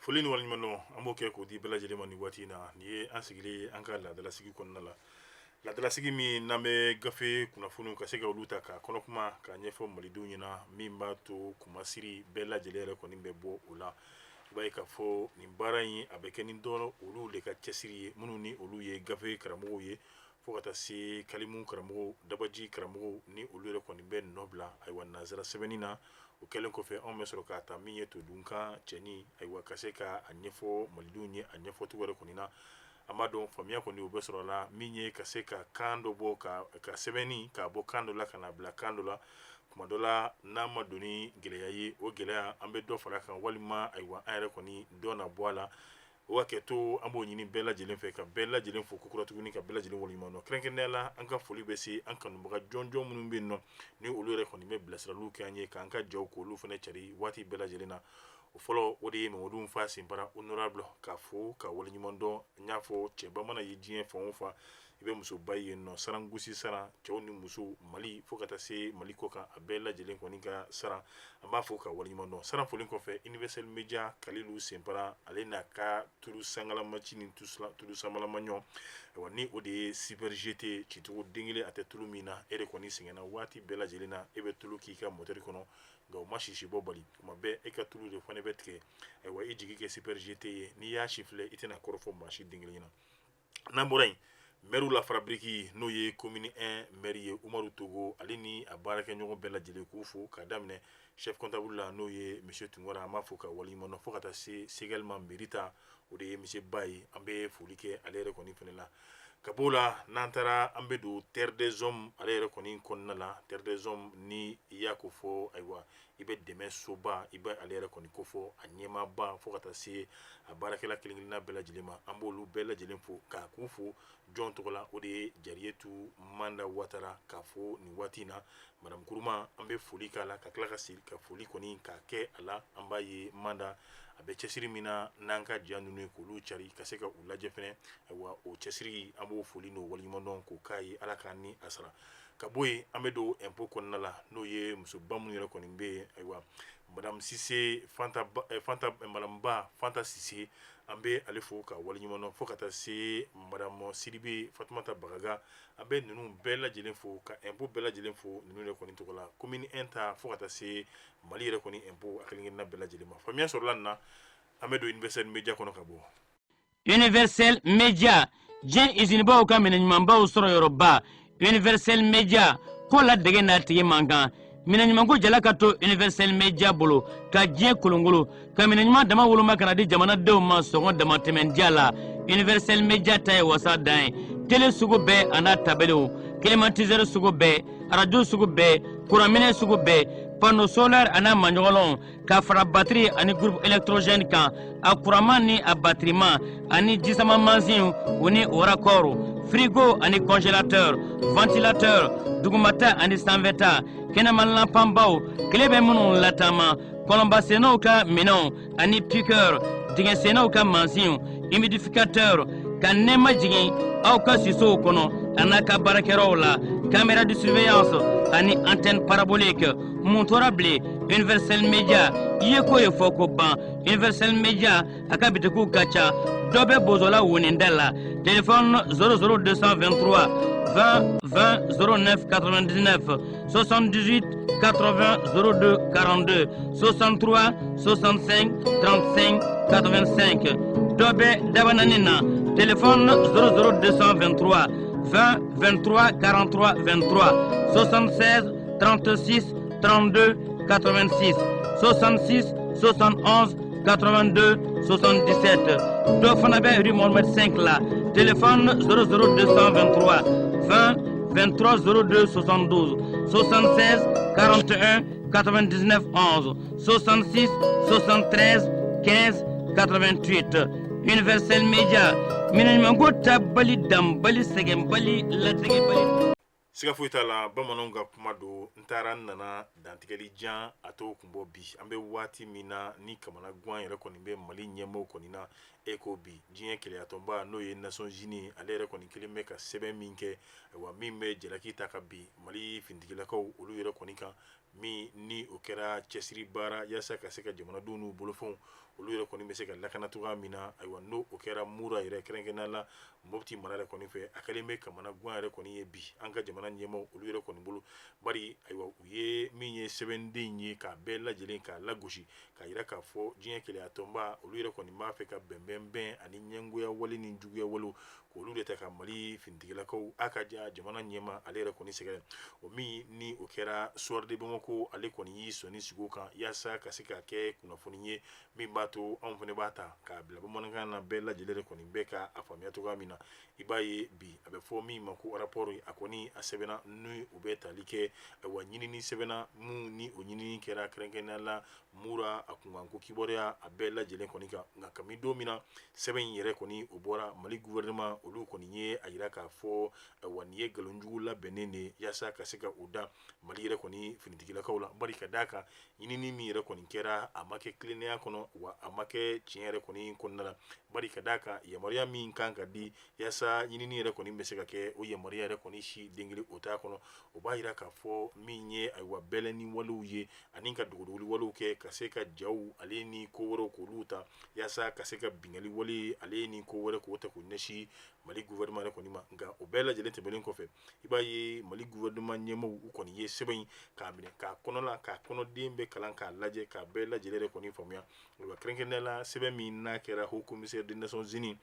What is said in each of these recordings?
Foli ni waleɲumandɔn, an b'o kɛ k'o di bɛɛ lajɛlen ma nin waati in na. Nin ye an sigilen an ka laadalasigi kɔnɔna la, laadalasigi min n'an bɛ gafe kunnafoniw ka se ka olu ta k'a kɔnɔ kuma k'a ɲɛfɔ malidenw ɲɛna, min b'a to kumasiri bɛɛ lajɛlen yɛrɛ kɔni bɛ bɔ o la. I b'a ye k'a fɔ nin baara in a bɛ kɛ ni dɔ olu de ka cɛsiri ye, minnu ni olu ye gafe karamɔgɔw ye, fo ka taa se kalimu karamɔgɔw, dabaji karamɔgɔw, ni olu yɛrɛ kɔni bɛ nɔ bila ayiwa nansara sɛbɛnni na. O kɛlen kɔfɛ, anw bɛ sɔrɔ k'a ta min ye todunkan cɛni, ayiwa, ka se k'a ɲɛfɔ malidenw ye a ɲɛfɔcogo yɛrɛ kɔni na. An b'a dɔn faamuya kɔni o bɛ sɔrɔ la min ye ka se ka kan dɔ bɔ ka sɛbɛnni k'a bɔ kan dɔ la ka na bila kan dɔ la. Kuma dɔ la, n'a ma don ni gɛlɛya ye, o gɛlɛya an bɛ dɔ fara kan, walima ayiwa an yɛrɛ kɔni dɔ na bɔ a la. O hakɛ to, an b'o ɲini bɛɛ lajɛlen fɛ, ka bɛɛ lajɛlen fo kokura tuguni, ka bɛɛ lajɛlen waleɲuman dɔn. Kɛrɛnkɛrɛnnenya la, an ka foli bɛ se an kanubaga jɔnjɔn minnu bɛ yen nɔ, ni olu yɛrɛ kɔni bɛ bilasiraliw kɛ an ye, k'an ka jaw k'olu fana cari waati bɛɛ lajɛlen na. O fɔlɔ, o de ye Mamadu Fa Senpara honorable, ka fo ka waleɲuman dɔn. N y'a fɔ, cɛba mana ye diɲɛ fan o fan, i bɛ musoba ye nɔ. Sarangosi saran, cɛw ni musow, Mali fo ka taa se Mali kɔ kan, a bɛɛ lajɛlen kɔni ka saran, an b'a fɔ ka waleɲuman dɔn. Saran foli kɔfɛ, Universel Media, Kalilu Senpara, ale n'a ka tulu sangalamaci ni tulu sanbalama ɲɔ, ayiwa, ni o de ye Super GT cicogo den kelen a tɛ tulu min na. E de kɔni sɛgɛnna waati bɛɛ lajɛlen na, e bɛ tulu k'i ka moteur kɔnɔ, nka o ma sisi bɔ bali. Kuma bɛɛ e ka tulu de fana bɛ tigɛ. Ayiwa, i jigi kɛ Super GT ye. N'i y'a sifilɛ, i tɛna kɔrɔfɔ maa si den kelen ɲɛna. N'an bɔra yen, maire la fabrique, n'o ye commune 1 maire ye, Umaru Togo, ale ni a baarakɛɲɔgɔn bɛɛ lajɛlen, k'u fo k'a daminɛ chef comptable la, n'o ye monsieur Tunkara, an b'a fo ka waleɲuman dɔn, fo ka taa se Segal ma mairie ta, o de ye monsieur Ba ye. An bɛ foli kɛ ale yɛrɛ kɔni fana la. Ka b'o la, n'an taara, an bɛ don Terre des Hommes ale yɛrɛ kɔni kɔnɔna la. Terre des Hommes, ni i y'a ko fɔ, ayiwa, i bɛ dɛmɛ soba, i bɛ ale yɛrɛ kɔni kofɔ, a ɲɛmaaba fo ka taa se a baarakɛla kelen-kelenna bɛɛ lajɛlen ma. An b'olu bɛɛ lajɛlen fo k'a k'u fo jɔn tɔgɔ la? O de ye Jariyetu Manda Watara, k'a fo nin waati in na. Madame Kuruma, an bɛ foli k'a la, ka tila ka segin ka foli kɔni k'a kɛ a la. An b'a ye Manda a bɛ cɛsiri min na n'an ka ja ninnu ye, k'olu cari ka se ka u lajɛ fɛnɛ. Ayiwa, o cɛsiri, an b'o foli n'o waleɲuman dɔn k'o k'a ye. Ala k'an ni a sara. Ka bɔ yen, an bɛ don impôt kɔnɔna la, n'o ye musoba minnu yɛrɛ kɔni bɛ yen, ayiwa, madame Sise Fanta, Fanta, madame Ba Fanta Sise, an bɛ ale fo ka waleɲuman dɔn, fo ka taa se madame Sidibe Fatumata Bagaga. An bɛ ninnu bɛɛ lajɛlen fo, ka impôt bɛɛ lajɛlen fo ninnu yɛrɛ kɔni tɔgɔ la, commune 1 ta fo ka taa se Mali yɛrɛ kɔni impôt a kelen-kelenna bɛɛ lajɛlen ma. Faamuya sɔrɔla nin na, an bɛ don Universel Media kɔnɔ ka bɔ. Universel Media, diɲɛ izinibaw ka minɛ ɲumanbaw sɔrɔ yɔrɔba. Universel Media ko la dege n'a tigi man kan. Minɛ ɲumanko jala ka to Universel Media bolo ka diɲɛ kolongolo ka minɛ ɲuman dama woloma ka na di jamanadenw ma sɔngɔ damatɛmɛndiya la. Universel Media ta ye wasa dan ye. Tele sugu bɛɛ a n'a tabelew, climatiseur sugu bɛɛ, arajo sugu bɛɛ, kuranminɛ sugu bɛɛ, panneau solaire a n'a maɲɔgɔnlɔnw, ka fara batiri ani groupe électrogène kan, a kuranman ni a batiriman, ani jisama mansinw, u ni o raccord, frigo ani congélateur, ventilateur, dugumata ani sanfɛta, kɛnɛma lanpanbaw, tile bɛ minnu lataama, kɔlɔnbasennaw ka minɛnw ani piqueur, dingɛsennaw ka mansinw, humidificateur, ka nɛɛma jigin aw ka sisow kɔnɔ a n'a ka baarakɛyɔrɔw la, caméra de surveillance ani antenne parabolique. Mun tora bilen? Universel Media i ye ko ye fɔ ko ban. Universel Media a ka bitikiw ka ca. Dɔ bɛ Bozola woninda la, téléphone 00 223 20 20 09 99, 78 80 02 42, 63 65 35 85. Dɔ bɛ Dabanani na, téléphone 00 223 20 23 43 23, 76 36 32 86, 66 71 82 77. Dɔ fana bɛ rue Mohamed 5 la, téléphone 00 223 20 23 02 72, 76 41 99 11, 66 73 15 88. Universel Media, minɛ ɲumanko tabali danbali sɛgɛnbali latigɛbali. Siga foyi t'a la, bamananw ka kuma don: n taara n nana, dantigɛli jan a t'o kun bɔ. Bi an bɛ waati min na, ni kamanagan yɛrɛ kɔni bɛ Mali ɲɛmɔgɔw kɔni na, e ko bi diɲɛ kelenyatɔnba, n'o ye Nations Unies, ale yɛrɛ kɔni kelen bɛ ka sɛbɛn min kɛ, ayiwa, min bɛ jalaki ta ka bin Mali finitigilakaw olu yɛrɛ kɔni kan, min ni o kɛra cɛsiri baara yaasa ka se ka jamanadenw n'u bolofɛnw olu yɛrɛ kɔni bɛ se ka lakana cogoya min na. Ayiwa, n'o o kɛra Mura yɛrɛ, kɛrɛnkɛrɛnnenya la Mopti mara yɛrɛ kɔni fɛ, a kɛlen bɛ kamana gan yɛrɛ kɔni ye bi an ka jamana ɲɛmaaw olu yɛrɛ kɔni bolo. Bari ayiwa, u ye min ye sɛbɛnden ye k'a bɛɛ lajɛlen k'a lagosi, k'a yira k'a fɔ diɲɛ kelenya tɔnba olu yɛrɛ kɔni b'a fɛ ka bɛnbɛnbɛn ani ɲɛngoya wale ni juguya walew k'olu de ta ka Mali finitigilakaw a ka ja jamana ɲɛmaa ale yɛrɛ kɔni sɛgɛrɛ. O min ni o kɛra Soir de Bamako, ale kɔni y'i sɔnni sigi o kan yaasa ka se ka kɛ kunnafoni ye min b'a to anw fana b'a ta k'a bila bamanankan na, bɛɛ lajɛlen yɛrɛ kɔni bɛɛ ka a faamuya cogoya min na. I b'a ye bi a bɛ fɔ min ma ko rapport, a kɔni a sɛbɛnna ni u bɛ tali kɛ, ayiwa, ɲinini sɛbɛnna mun ni o ɲinini kɛra kɛrɛnkɛrɛnnenya la Mura a kunkanko kibaruya a bɛɛ lajɛlen kɔni kan. Nka kami don min na sɛbɛn in yɛrɛ kɔni o bɔra, Mali gouvernement olu kɔni ye a yira k'a fɔ ayiwa, nin ye nkalonjugu labɛnnen de ye yaasa ka se ka o da Mali yɛrɛ kɔni finitigilakaw la. Bari ka d'a kan, ɲinini min yɛrɛ kɔni kɛra, a ma kɛ tilennenya kɔnɔ, wa a ma kɛ tiɲɛ yɛrɛ kɔni kɔnɔna la. Bari ka d'a kan, yamaruya min kan ka di yaasa ɲinini yɛrɛ kɔni bɛ se ka kɛ, o yamaruya yɛrɛ kɔni si den kelen o t'a kɔnɔ. O b'a yira k'a fɔ min ye ayiwa bɛlɛni walew ye ani ka dogodogoli walew kɛ ka se ka jaw ale ni ko wɛrɛw k'olu ta yaasa ka se ka binkanni wale ale ni ko wɛrɛ k'o ta k'o ɲɛsin Mali gouvernement yɛrɛ kɔni ma. Nka o bɛɛ lajɛlen tɛmɛnen kɔfɛ, i b'a ye Mali gouvernement ɲɛmaaw u kɔni ye sɛbɛn in k'a minɛ k'a kɔnɔla k'a kɔnɔden bɛɛ kalan k'a lajɛ k'a bɛɛ lajɛlen yɛrɛ kɔni faamuya. Wa kɛrɛnkɛrɛnnenya la, sɛbɛn min n'a kɛra Haut Commissaire des Nations Unies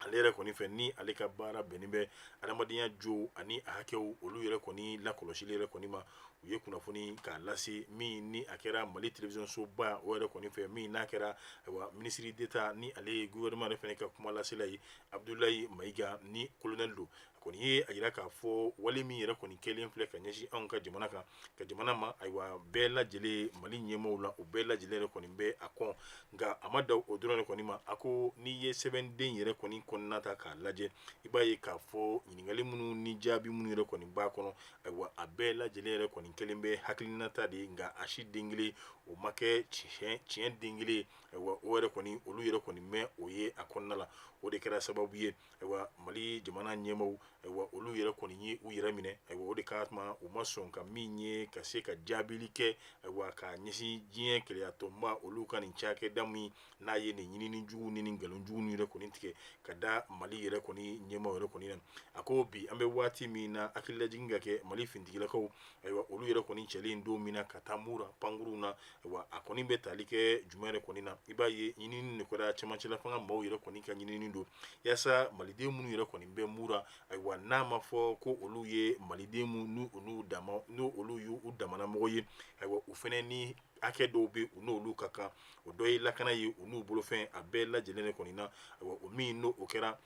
ale yɛrɛ kɔni fɛ, ni ale ka baara bɛnnen bɛ adamadenya jo ani a hakɛw olu yɛrɛ kɔni lakɔlɔsili yɛrɛ kɔni ma, u ye kunnafoni k'a lase min ni a kɛra Mali télévision soba o yɛrɛ kɔni fɛ, min n'a kɛra ayiwa ministre d'État ni ale ye gouvernement yɛrɛ fana ka kuma lasela ye, Abdoulaye Maïga, ni colonel don. A kɔni ye a yira k'a fɔ wale min yɛrɛ kɔni kɛlen filɛ ka ɲɛsin anw ka jamana kan, ka jamana ma, ayiwa, bɛɛ lajɛlen Mali ɲɛmaaw la, o bɛɛ lajɛlen yɛrɛ kɔni bɛ a kɔn. Nka a ma dan o dɔrɔn de kɔni ma. A ko n'i ye sɛbɛnden yɛrɛ kɔni kɔnɔna ta k'a lajɛ, i b'a ye k'a fɔ ɲininkali minnu ni jaabi minnu yɛrɛ kɔni b'a kɔnɔ, ayiwa, a bɛɛ lajɛlen yɛrɛ kɔni kɛlen bɛ hakilinata de ye, nka a si den kelen o ma kɛ tiɲɛ den kelen. Ayiwa, o yɛrɛ kɔni olu yɛrɛ kɔni mɛn o ye a kɔnɔna la. O de kɛra sababu ye, ayiwa, Mali jamana ɲɛmaaw, ayiwa, olu yɛrɛ kɔni ye u yɛrɛ minɛ. Ayiwa, o de kama u ma sɔn ka min ye ka se ka jaabili kɛ, ayiwa, ka ɲɛsin diɲɛ kelenya tɔnba olu ka nin cakɛda min n'a ye nin ɲinini jugu ni nin nkalon jugu yɛrɛ kɔni tigɛ ka da Mali yɛrɛ kɔni ɲɛmaaw yɛrɛ kɔni na. A ko bi an bɛ waati min na, hakililajigin ka kɛ Mali finitigilakaw, ayiwa, olu yɛrɛ kɔni cɛlen don min na ka taa Mura pankurun na, ayiwa, a kɔni bɛ tali kɛ jumɛn yɛrɛ kɔni na? I b'a ye ɲinini de kɛra cɛmancɛla fanga maaw yɛrɛ kɔni ka ɲinini don yaasa maliden minnu yɛrɛ kɔni bɛ Mura, ayiwa, n'a ma fɔ ko olu ye maliden minnu n'olu dama n'o olu y'u damana mɔgɔ ye, ayiwa, u fana ni hakɛ dɔw bɛ u n'olu ka kan. O dɔ ye lakana ye u n'u bolofɛn a bɛɛ lajɛlen de kɔni na. Ayiwa, o min n'o o kɛra,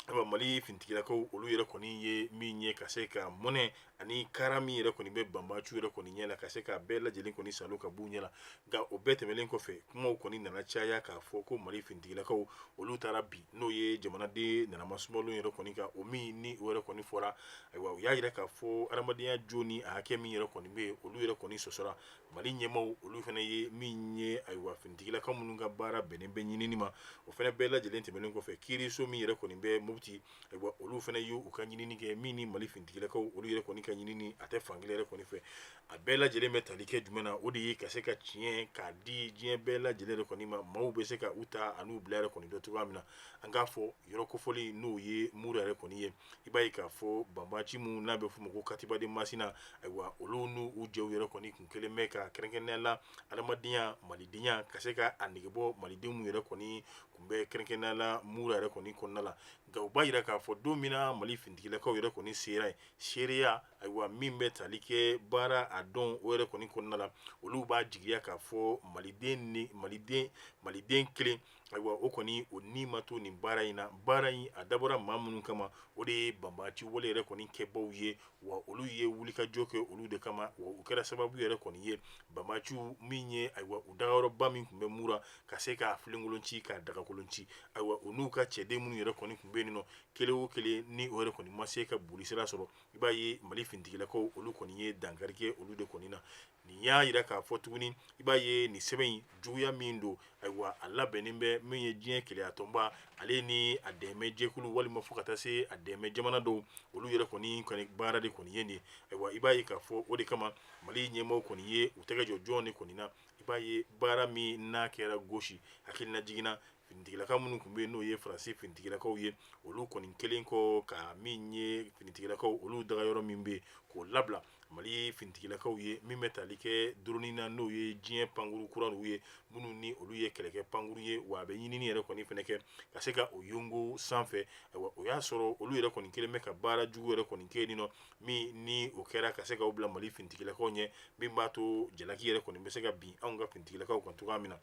ayiwa, Mali finitigilakaw olu yɛrɛ kɔni ye min ye ka se ka mɔnɛ ani kara min yɛrɛ kɔni bɛ banbaciw yɛrɛ kɔni ɲɛ la, ka se ka bɛɛ lajɛlen kɔni salo ka b'u ɲɛ la. Nka o bɛɛ tɛmɛnen kɔfɛ, kumaw kɔni nana caya k'a fɔ ko Mali finitigilakaw olu taara bi n'o ye jamanaden nanama sumaworo yɛrɛ kɔni kan. O min ni o yɛrɛ kɔni fɔra, ayiwa, u y'a yira k'a fɔ adamadenya jo ni a hakɛ min yɛrɛ kɔni bɛ yen, olu yɛrɛ kɔni sɔsɔra. Mali ɲɛmaaw olu fana ye min ye, ayiwa, finitigilakaw minnu ka baara bɛnnen bɛ ɲinini ma, o fana bɛɛ lajɛlen tɛmɛnen kɔfɛ, kiiriso min yɛrɛ kɔni bɛ Mopti, ayiwa, olu fana ye u ka ɲinini kɛ min ni Mali finitigilakaw olu yɛrɛ kɔni ka ɲinini a tɛ fankelen yɛrɛ kɔni fɛ. A bɛɛ lajɛlen bɛ tali kɛ jumɛn na? O de ye ka se ka tiɲɛ k'a di diɲɛ bɛɛ lajɛlen yɛrɛ kɔni ma, maaw bɛ se ka u ta an'u bila yɛrɛ kɔni dɔn cogoya min na. An k'a fɔ yɔrɔ kofɔli n'o ye Mura yɛrɛ kɔni ye, i b'a ye k'a fɔ banbaci minnu n'a bɛ f'o ma ko Katiba de Masina, ayiwa, olu n'u u jɛw yɛrɛ kɔni kun kɛlen bɛ ka kɛrɛnkɛrɛnnenya la adamadenya malidenya ka se ka a negebɔ maliden minnu yɛrɛ kɔni kun bɛ kɛrɛnkɛrɛnnenya la Mura yɛrɛ kɔni kɔnɔna la. Nka u b'a yira k'a fɔ don min na Mali finitigilakaw yɛrɛ kɔni sera yen, seereya, ayiwa, min bɛ tali kɛ baara a dɔn o yɛrɛ kɔni kɔnɔna la, olu b'a jigiya k'a fɔ maliden ni maliden kelen, ayiwa, o kɔni o ni ma to nin baara in na. Baara in a dabɔra maa minnu kama, o de ye banbaci wale yɛrɛ kɔni kɛbaw ye, wa olu ye wulikajɔ kɛ olu de kama, wa u kɛra sababu yɛrɛ kɔni ye banbaciw min ye, ayiwa, u dagayɔrɔba min tun bɛ Mura, ka se k'a filenkolon ci, k'a dagakolon ci. Ayiwa, u n'u ka cɛden minnu yɛrɛ kɔni tun bɛ yen nɔ, kelen o kelen ni o yɛrɛ kɔni ma se ka boli sira sɔrɔ, i b'a ye Mali finitigilakaw olu kɔni ye dankari kɛ olu de kɔni na. Nin y'a yira k'a fɔ tuguni, i b'a ye nin sɛbɛn in juguya min don, ayiwa, a labɛnnen bɛ min ye diɲɛ kelenya tɔnba ale ni a dɛmɛ jɛkulu walima fo ka taa se a dɛmɛ jamana dɔw, olu yɛrɛ kɔni baara de kɔni ye nin ye. Ayiwa, i b'a ye k'a fɔ o de kama Mali ɲɛmaaw kɔni ye u tɛgɛ jɔ jɔn de kɔni na. I b'a ye baara min n'a kɛra gosi hakilina jiginna finitigilaka minnu tun bɛ yen n'o ye Faransi finitigilakaw ye, olu kɔni kelen kɔ ka min ye finitigilakaw olu daga yɔrɔ min bɛ yen k'o labila Mali finitigilakaw ye, min bɛ tali kɛ drone na, n'o ye diɲɛ pankuru kura ninnu ye, minnu ni olu ye kɛlɛkɛ pankuru ye, wa a bɛ ɲinini yɛrɛ kɔni fɛnɛ kɛ ka se ka o yongo sanfɛ. Ayiwa, o y'a sɔrɔ olu yɛrɛ kɔni kelen bɛ ka baara jugu yɛrɛ kɔni kɛ yen nɔ, min ni o kɛra ka se k'aw bila Mali finitigilakaw ɲɛ, min b'a to jalaki yɛrɛ kɔni bɛ se ka bin anw ka finitigilakaw kan cogoya min na.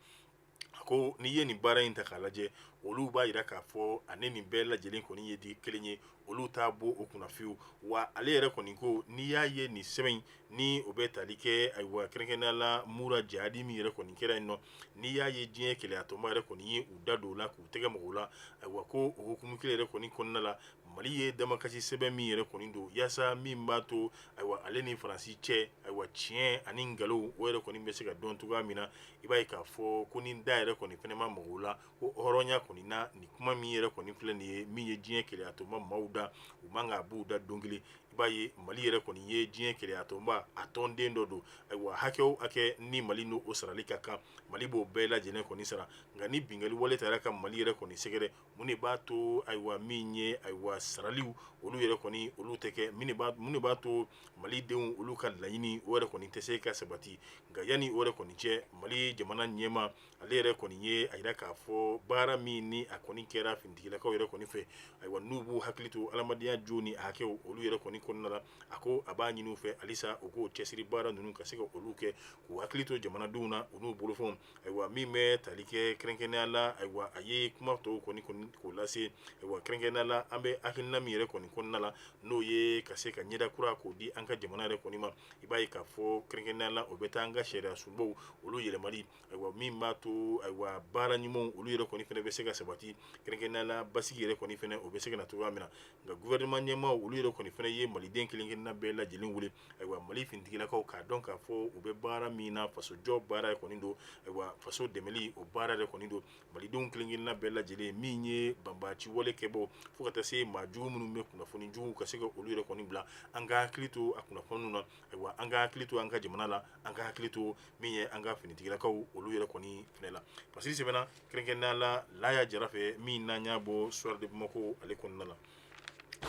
A ko n'i ye nin baara in ta k'a lajɛ, olu b'a yira k'a fɔ ani nin bɛɛ lajɛlen kɔni ye di kelen ye, olu t'a bɔ o kunna fiyewu. Wa ale yɛrɛ kɔni ko n'i y'a ye nin sɛbɛn in ni o bɛ tali kɛ, ayiwa, kɛrɛnkɛrɛnnenya la Mura jihadi min yɛrɛ kɔni kɛra yen nɔ, n'i y'a ye diɲɛ kelenyatɔnba yɛrɛ kɔni ye u da don o la k'u tɛgɛ mɔgɔw la, ayiwa, ko o hukumu kelen yɛrɛ kɔni kɔnɔna la, Mali ye damakasi sɛbɛn min yɛrɛ kɔni don yaasa min b'a to, ayiwa, ale ni Faransi cɛ, ayiwa, tiɲɛ ani nkalon o yɛrɛ kɔni bɛ se ka dɔn cogoya min na. I b'a ye k'a fɔ ko ni da yɛrɛ kɔni fɛnɛ ma mɔgɔw la ko hɔrɔnya kɔni na, nin kuma min yɛrɛ kɔni filɛ nin ye, min ye diɲɛ kelenyatɔnba maaw da, u man k'a b'u da don kelen. I b'a ye Mali yɛrɛ kɔni ye diɲɛ kelenyatɔnba a tɔnden dɔ don. Ayiwa, hakɛ o hakɛ ni Mali n'o o sarali ka kan, Mali b'o bɛɛ lajɛlen kɔni sara. Nka ni binkanni wale taara ka Mali yɛrɛ kɔni sɛgɛrɛ, mun de b'a to, ayiwa, min ye, ayiwa, saraliw olu yɛrɛ kɔni olu tɛ kɛ? Mun de b'a to malidenw olu ka laɲini o yɛrɛ kɔni tɛ se ka sabati? Nka yanni o yɛrɛ kɔni cɛ, Mali jamana ɲɛmaa ale yɛrɛ kɔni ye a yira k'a fɔ baara min ni a kɔni kɛra finitigilakaw yɛrɛ kɔni fɛ, ayiwa, n'u b'u hakili to adamadenya jo ni hakɛw olu yɛrɛ kɔni kɔnɔna la, a ko a b'a ɲini u fɛ halisa u k'o cɛsiri baara ninnu ka se ka olu kɛ k'u hakili to jamanadenw na, u n'u bolofɛnw. Ayiwa, min bɛ tali kɛ kɛrɛnkɛrɛnnenya la, ayiwa, a ye kuma tɔw kɔni k'o lase. Ayiwa, kɛrɛnkɛrɛnnenya la, an bɛ hakilina min yɛrɛ kɔni kɔnɔna la, n'o ye ka se ka ɲɛda kura k'o di an ka jamana yɛrɛ kɔni ma, i b'a ye k'a fɔ kɛrɛnkɛrɛnnenya la o bɛ taa an ka sariya sunbaw olu yɛlɛmali, ayiwa, min b'a to, ayiwa, baara ɲumanw olu yɛrɛ kɔni fɛnɛ bɛ se ka sabati, kɛrɛnkɛrɛnnenya la basigi yɛrɛ kɔni fɛnɛ o bɛ se ka na cogoya min na. Nka gouvernement ɲɛmaaw olu yɛrɛ kɔni fɛnɛ ye maliden kelen kelenna bɛɛ lajɛlen wele, ayiwa, Mali finitigilakaw k'a dɔn k'a fɔ u bɛ baara min na, fasojɔ baara kɔni don, ayiwa, faso dɛmɛli o baara yɛrɛ kɔni don. Malidenw kelen kelenna bɛɛ lajɛlen, min ye banbaanci wale kɛbɔ fo ka taa se maa jugu minnu bɛ kunnafoni jugu ka se ka olu yɛrɛ kɔni bila, an ka hakili to a kunnafoniw na. Ayiwa, an ka hakili to an ka jamana la, an ka hakili to min ye an ka finitigilakaw olu yɛrɛ kɔni fɛnɛ la. Fasiri sɛbɛnna kɛrɛnkɛrɛnnenya la Laya Jara fɛ, min n'an y'a bɔ Soir de Bamako ale kɔnɔna la.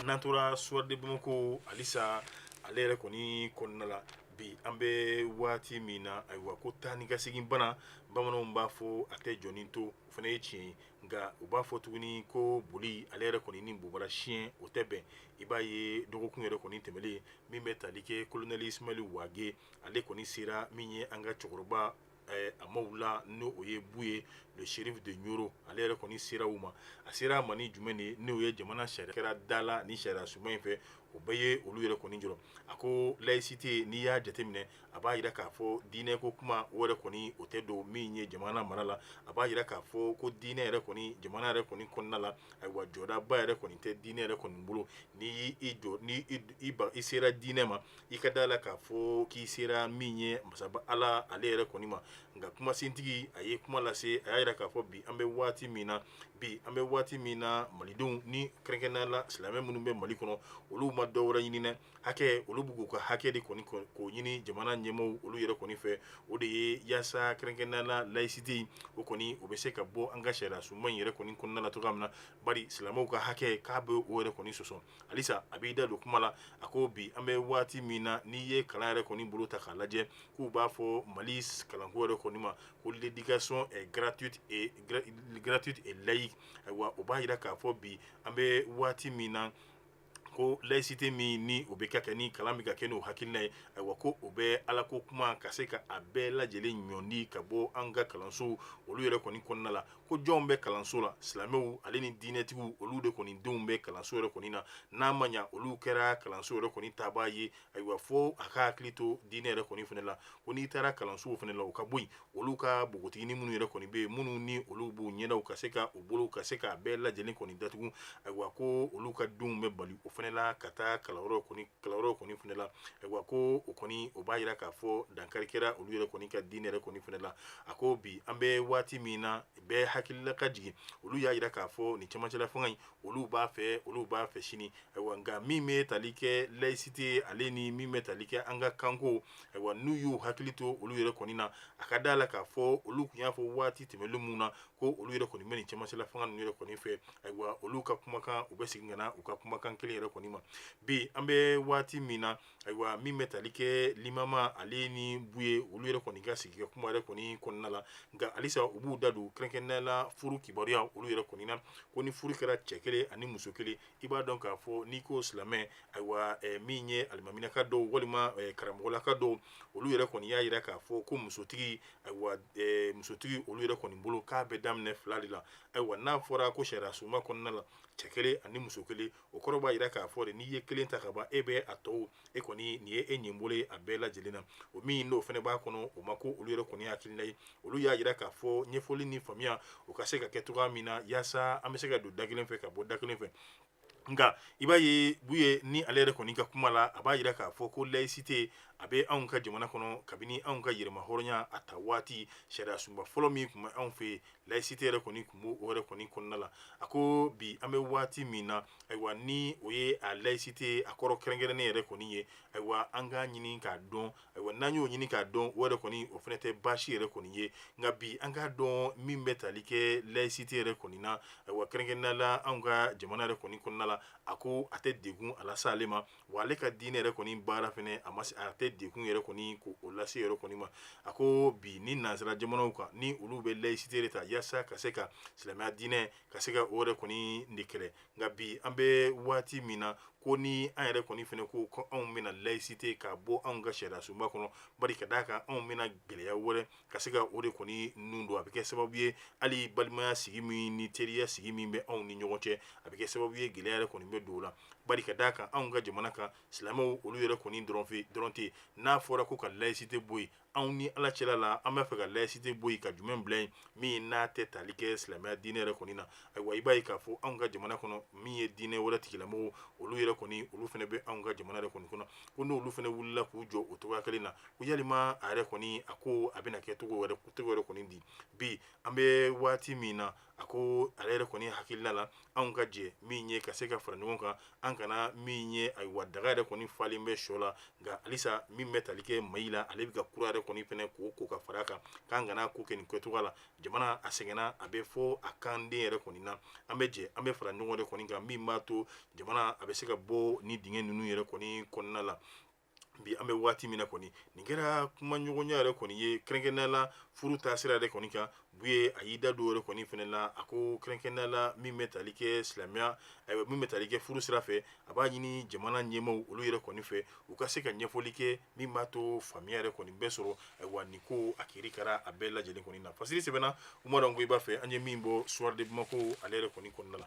N'an tora Soir de Bamako halisa ale yɛrɛ kɔni kɔnɔna la, bi an bɛ waati min na, ayiwa, ko taa ni ka segin bana, bamananw b'a fɔ a tɛ jɔnni to, o fana ye tiɲɛ ye. Nka u b'a fɔ tuguni ko boli ale yɛrɛ kɔni ni bobara siɲɛ o tɛ bɛn. I b'a ye dɔgɔkun yɛrɛ kɔni tɛmɛlen, min bɛ tali kɛ colonel Ismaël Wagué, ale kɔni sera min ye an ka cɛkɔrɔba a maaw la, n'o o ye Buye le Chérif de Nioro, ale yɛrɛ kɔni sera u ma. A sera a ma ni jumɛn de ye? N'o ye jamana sariya kɛra da la ni sariya sunba in fɛ, o bɛɛ ye olu yɛrɛ kɔni jɔrɔ. A ko laïcité, n'i y'a jateminɛ, a b'a yira k'a fɔ diinɛ ko kuma o yɛrɛ kɔni o tɛ don min ye jamana mara la. A b'a yira k'a fɔ ko diinɛ yɛrɛ kɔni jamana yɛrɛ kɔni kɔnɔna la, ayiwa, jɔdaba yɛrɛ kɔni tɛ diinɛ yɛrɛ kɔni bolo. N'i y'i jɔ, ni i sera diinɛ ma, i ka da la k'a fɔ k'i sera min ye masaba Ala ale yɛrɛ kɔni ma. Nka kumasentigi a ye kuma lase, a y'a yira k'a fɔ bi an bɛ waati min na, bi an bɛ waati min na, malidenw ni kɛrɛnkɛrɛnnenya la silamɛ minnu bɛ Mali kɔnɔ, olu ma dɔ wɛrɛ ɲini dɛ, hakɛ, olu b'u k'u ka hakɛ de kɔni k'o ɲini jamana ɲɛmaaw olu yɛrɛ kɔni fɛ. O de ye yaasa kɛrɛnkɛrɛnnenya la laïcité o kɔni o bɛ se ka bɔ an ka sariya sunba in yɛrɛ kɔni kɔnɔna la cogoya min na, bari silamɛw ka hakɛ k'a bɛ o yɛrɛ kɔni sɔsɔ. Halisa a b'i da don kuma la, a ko bi an bɛ waati min na, n'i ye kalan yɛrɛ kɔni bolo ta k'a lajɛ, k'u b'a fɔ Mali kalanko yɛrɛ kɔni ma ko l'éducation est gratuite et laïque. Ayiwa, o b'a yira k'a fɔ bi an bɛ waati min na, ko laïcité min ni o bɛ ka kɛ, ni kalan bɛ ka kɛ n'o hakilina ye, ayiwa, ko o bɛ Ala ko kuma ka se ka a bɛɛ lajɛlen ɲɔndi ka bɔ an ka kalansow olu yɛrɛ kɔni kɔnɔna la. Ko jɔnw bɛ kalanso la? Silamɛw ale ni diinɛtigiw olu de kɔni denw bɛ kalanso yɛrɛ kɔni na. N'a ma ɲa olu kɛra kalanso yɛrɛ kɔni taabaa ye, ayiwa, fo a ka hakili to diinɛ yɛrɛ kɔni fana la. Ko n'i taara kalansow fana la, o ka bɔ yen, olu ka npogotiginin minnu yɛrɛ kɔni bɛ yen, minnu ni olu b'u ɲɛdaw ka se ka u bolo ka se k'a bɛɛ lajɛlen kɔni datugu, ayiwa, ko olu ka denw bɛ bali o fana. fɛnɛ la ka taa kalanyɔrɔ kɔni fɛnɛ la. Ayiwa ko o kɔni o b'a yira k'a fɔ dankari kɛra olu yɛrɛ kɔni ka diinɛ yɛrɛ kɔni fɛnɛ la. A ko bi an bɛ waati min na bɛɛ hakilila ka jigin, olu y'a yira k'a fɔ nin cɛmancɛla fanga in olu b'a fɛ, olu b'a fɛ sini. Ayiwa nka min bɛ tali kɛ laïcité ale ni min bɛ tali kɛ an ka kanko, ayiwa n'u y'u hakili to olu yɛrɛ kɔni na, a ka da la k'a fɔ olu tun y'a fɔ waati tɛmɛlen mun na ko olu yɛrɛ kɔni bɛ nin cɛmancɛla fanga ninnu yɛrɛ kɔni fɛ. Ayiwa olu ka kumakan u bɛ segin ka na u ka kumakan kelen yɛrɛ kɔni ma. Bi an bɛ waati min na, ayiwa min bɛ tali kɛ limama ale ni Buye olu yɛrɛ kɔni ka sigi ka kuma yɛrɛ kɔni kɔnɔna la, nka halisa u b'u da don kɛrɛnkɛrɛnnenya la furu kibaruya olu yɛrɛ kɔni na, ko ni furu kɛra cɛ kelen ani muso kelen, i b'a dɔn k'a fɔ n'i ko silamɛ, ayiwa min ye alimaminaka dɔw walima karamɔgɔlaka dɔw, olu yɛrɛ kɔni y'a yira k'a fɔ ko musotigi, ayiwa musotigi olu yɛrɛ kɔni bolo k'a bɛ daminɛ 2 de la. Ayiwa n'a fɔra ko sariya sunba kɔnɔna la cɛ kelen ani muso kelen, o kɔrɔ b'a yira k'a fɔ de n'i ye kelen ta ka ban e bɛ a tɔw, e kɔni nin ye e ɲinbolo ye a bɛɛ lajɛlen na. O min n'o fɛnɛ b'a kɔnɔ, o ma ko olu yɛrɛ kɔni hakilina ye. Olu y'a yira k'a fɔ ɲɛfɔli ni faamuya o ka se ka kɛ cogoya min na yaasa an bɛ se ka don da kelen fɛ ka bɔ da kelen fɛ. Nka i b'a ye Buye ni ale yɛrɛ kɔni ka kuma la, a b'a yira k'a fɔ ko laïcité a bɛ anw ka jamana kɔnɔ kabini anw ka yɛrɛma hɔrɔnya a ta waati. Sariya sunba fɔlɔ min tun bɛ anw fɛ yen, laïcité yɛrɛ kɔni tun b'o yɛrɛ kɔni kɔnɔna la. A ko bi an bɛ waati min na, ayiwa ni o ye a laïcité a kɔrɔ kɛrɛnkɛrɛnnen yɛrɛ kɔni ye, ayiwa an k'a ɲini k'a dɔn. Ayiwa n'an y'o ɲini k'a dɔn, o yɛrɛ kɔni o fɛnɛ tɛ baasi yɛrɛ kɔni ye. Nka bi an k'a dɔn min bɛ tali kɛ laïcité yɛrɛ kɔni na, ayiwa kɛrɛnkɛrɛnnenya la anw ka jamana yɛrɛ kɔni kɔnɔna la, a ko a tɛ degun a lase ale ma, wa ale ka diinɛ yɛrɛ kɔni baara fɛnɛ a ma se, a tɛ degun yɛrɛ kɔni k'o lase yɛrɛ kɔni ma. A ko bi ni nansara jamanaw kan ni olu bɛ laïcité de ta yaasa ka se ka silamɛya diinɛ ka se ka o yɛrɛ kɔni de kɛlɛ. Nka bi an bɛ waati min na, ko ni an yɛrɛ kɔni fɛnɛ ko ko anw bɛna laïcité ka bɔ anw ka sariya sunba kɔnɔ, bari ka d'a kan anw bɛna gɛlɛya wɛrɛ ka se ka o de kɔni nun don, a bɛ kɛ sababu ye hali balimaya sigi min ni teriya sigi min bɛ anw ni ɲɔgɔn cɛ, a bɛ kɛ sababu ye gɛlɛya yɛrɛ kɔni bɛ don o la. Bari ka d'a kan anw ka jamana kan silamɛw olu yɛrɛ kɔni dɔrɔn fɛ dɔrɔn tɛ. N'a fɔra ko ka laïcité bɔ yen, anw ni Ala cɛla la, an b'a fɛ ka laïcité bɔ yen ka jumɛn bila yen min n'a tɛ tali kɛ silamɛya diinɛ yɛrɛ kɔni na? Ayiwa i b'a ye k'a fɔ anw ka jamana kɔnɔ min ye diinɛ wɛrɛ tigilamɔgɔw olu yɛrɛ kɔni olu fɛnɛ bɛ anw ka jamana yɛrɛ kɔni kɔnɔ, ko n'olu fɛnɛ wulila k'u jɔ o cogoya kelen na, ko yalima a yɛrɛ kɔni a ko a bɛna kɛ cogo wɛrɛ, cogo yɛrɛ kɔni di. Bi an bɛ waati min na, a ko ale yɛrɛ kɔni hakilina la, anw ka jɛ min ye ka se ka fara ɲɔgɔn kan, an kana min ye, ayiwa daga yɛrɛ kɔni falen bɛ sɔ la, nka halisa min bɛ tali kɛ mayi la, ale bɛ ka kura yɛrɛ kɔni fɛnɛ k'o ko ka fara a kan, k'an kana ko kɛ nin kɛcogoya la. Jamana a sɛgɛnna, a bɛ fɔ a kanden yɛrɛ kɔni na, an bɛ jɛ an bɛ fara ɲɔgɔn yɛrɛ kɔni kan min b'a to jamana a bɛ se ka bɔ ni dingɛ ninnu yɛrɛ kɔni kɔnɔna la. Bi an bɛ waati min na kɔni, nin kɛra kumaɲɔgɔnya yɛrɛ kɔni ye kɛrɛnkɛrɛnnenya la furu taasira yɛrɛ kɔni kan. Buye a y'i da don yɛrɛ kɔni fɛnɛ la, a ko kɛrɛnkɛrɛnnenya la min bɛ tali kɛ silamɛya, ayiwa min bɛ tali kɛ furu sira fɛ, a b'a ɲini jamana ɲɛmaaw olu yɛrɛ kɔni fɛ u ka se ka ɲɛfɔli kɛ min b'a to faamuya yɛrɛ kɔni bɛ sɔrɔ. Ayiwa nin ko a kiiri kɛra a bɛɛ lajɛlen kɔni na. Fasiri sɛbɛnna Umaru Nkoyiba fɛ, an ye min bɔ Soir de Bamako ale yɛrɛ kɔni kɔnɔna la.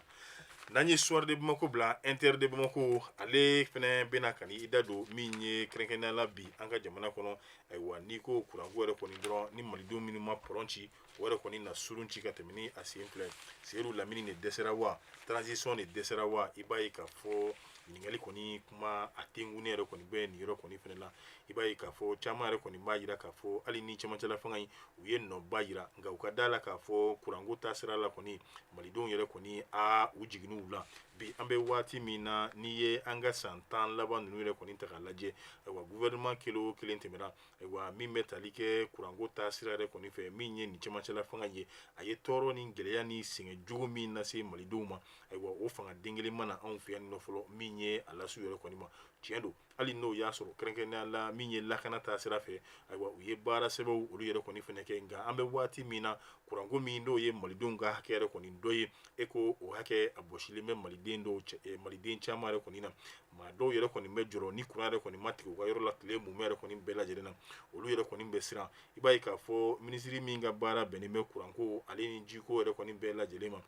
N'an ye Soir de Bamako bila, Inter de Bamako ale fɛnɛ bɛna ka n'i da don min ye kɛrɛnkɛrɛnnenya la bi an ka jamana kɔnɔ. Ayiwa n'i ko kuranko yɛrɛ kɔni dɔrɔn, ni malidenw minnu ma pɔrɔn ci, o yɛrɛ kɔni na surun ci ka tɛmɛ ni a sen filɛ. Seyidu Lamini de dɛsɛra wa, transition de dɛsɛra wa? I b'a ye k'a fɔ ɲininkali kɔni kuma a tenkunnen yɛrɛ kɔni bɛ nin yɔrɔ kɔni fɛnɛ la. I b'a ye k'a fɔ caman yɛrɛ kɔni b'a jira k'a fɔ hali ni cɛmancɛla fanga in u ye nɔba jira, nka u ka da la k'a fɔ kuranko taasira la kɔni malidenw yɛrɛ kɔni a u jiginn'u la. Bi an bɛ waati min na, n'i ye an ka san 10 laban ninnu yɛrɛ kɔni ta k'a lajɛ, ayiwa gouvernement kelen o kelen tɛmɛna, ayiwa min bɛ tali kɛ kuranko taasira yɛrɛ kɔni fɛ, min ye nin cɛmancɛla fanga ye, a ye tɔɔrɔ ni gɛlɛya ni sɛgɛn jugu min lase malidenw ma, ayiwa o fanga den kelen ma na anw fɛ yan nɔ fɔlɔ min ye a lase u yɛrɛ kɔni ma. Tiɲɛ don, hali n'o y'a sɔrɔ kɛrɛnkɛrɛnnenya la min ye lakana taasira fɛ, ayiwa u ye baara sɛbɛw olu yɛrɛ kɔni fɛnɛ kɛ, nka an bɛ waati min na kuranko min n'o ye malidenw ka hakɛ yɛrɛ kɔni dɔ ye, e ko o hakɛ a bɔsilen bɛ maliden dɔw cɛ, maliden caman yɛrɛ kɔni na. Maa dɔw yɛrɛ kɔni bɛ jɔrɔ ni kuran yɛrɛ kɔni ma tigɛ u ka yɔrɔ la tile mumɛ yɛrɛ kɔni bɛɛ lajɛlen na, olu yɛrɛ kɔni bɛ siran. I b'a ye k'a fɔ minisiri min ka baara bɛnnen bɛ kuranko ale ni jiko yɛrɛ kɔni bɛɛ lajɛlen ma,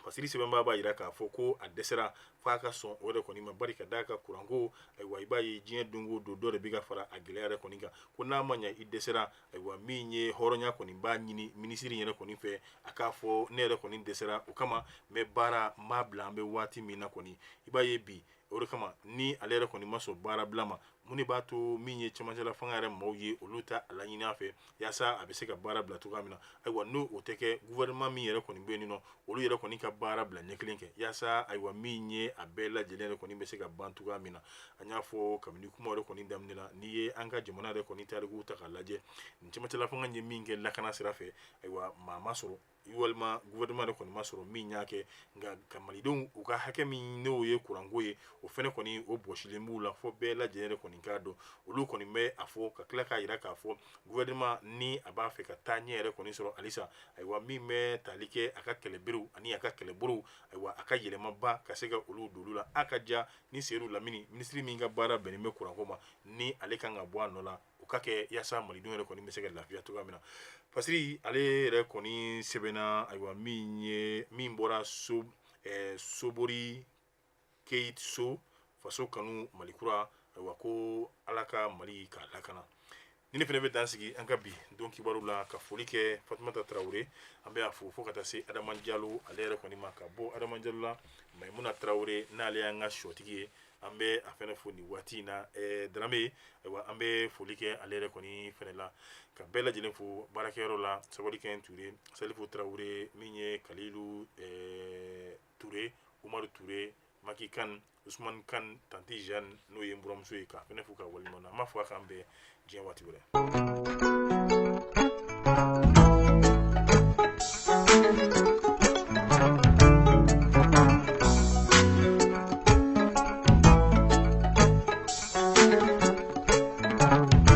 fasiri sɛbɛnbaa b'a jira k'a fɔ ko a dɛsɛra f'a ka sɔn o yɛrɛ kɔni ma, bari ka d'a kan kuranko, ayiwa i b'a ye diɲɛ don o don dɔ de bɛ ka fara a gɛlɛya yɛrɛ kɔni kan, ko n'a ma ɲɛ i dɛsɛra, ayiwa min ye hɔrɔnya kɔni b'a ɲini minisiri yɛrɛ kɔni fɛ a k'a fɔ ne yɛrɛ kɔni dɛsɛra, o kama n bɛ baara n b'a bila an bɛ waati min na kɔni. I b'a ye bi O de kama ni ale yɛrɛ kɔni ma sɔn baarabila ma, mun de b'a to min ye cɛmancɛla fanga yɛrɛ maaw ye, olu ta a laɲini a fɛ yaasa a bɛ se ka baara bila cogoya min na? Ayiwa, n'o o tɛ kɛ, gouvernement min yɛrɛ kɔni bɛ yen nɔ, olu yɛrɛ kɔni ka baara bila ɲɛ kelen kɛ, yaasa ayiwa min ye a bɛɛ lajɛlen yɛrɛ kɔni bɛ se ka ban cogoya min na. An y'a fɔ kabini kuma yɛrɛ kɔni daminɛ la, n'i ye an ka jamana yɛrɛ kɔni tarikuw ta k'a lajɛ, nin cɛmancɛla fanga ye min kɛ lakana sira fɛ, ayiwa, maa ma sɔrɔ walima gouvernement yɛrɛ kɔni ma sɔrɔ min y'a kɛ. Nka ka malidenw u ka hakɛ min n'o ye kuranko ye, o fɛnɛ kɔni o bɔsilen b'u la, fo bɛɛ lajɛlen yɛrɛ kɔni k'a dɔn. Olu kɔni bɛ a fɔ ka tila k'a yira k'a fɔ gouvernement ni a b'a fɛ ka taa ɲɛ yɛrɛ kɔni sɔrɔ halisa, ayiwa, min bɛ tali kɛ a ka kɛlɛberew ani a ka kɛlɛbolow, ayiwa, a ka yɛlɛmaba ka se ka olu don olu la. A ka ja ni Seyidu Lamini, minisiri min ka baara bɛnnen bɛ kuranko ma, ni ale kan ka bɔ a nɔ la, o ka kɛ yaasa malidenw yɛrɛ kɔni bɛ se ka lafiya cogoya min na. Fasiri ale yɛrɛ kɔni sɛbɛnna, ayiwa, min ye min bɔra so Sobori Keyit so, Faso Kanu Mali Kura. Ayiwa, ko Ala ka Mali k'a lakana. Ni ne fana bɛ dan sigi an ka bi don kibaru la, ka foli kɛ Fatumata Tarawele, an bɛ a fo, fo ka taa se Adama Jalo ale yɛrɛ kɔni ma. Ka bɔ Adama Jalo la, Maimuna Tarawele, n'ale y'an ka sɔtigi ye, an bɛ a fana fo nin waati in na. Darame, ayiwa, an bɛ foli kɛ ale yɛrɛ kɔni fana la, ka bɛɛ lajɛlen fo baarakɛyɔrɔ la, Sabali Kɛn Ture, Salifu Tarawele, min ye Kalilu Ture, Umaru Ture, Maki Kan, Usman Kan, Tanti Jeanne, n'o ye n buramuso ye, k'a fana fo ka waleɲuman dɔn. An b'a fɔ a k'an bɛn diɲɛ waati wɛrɛ.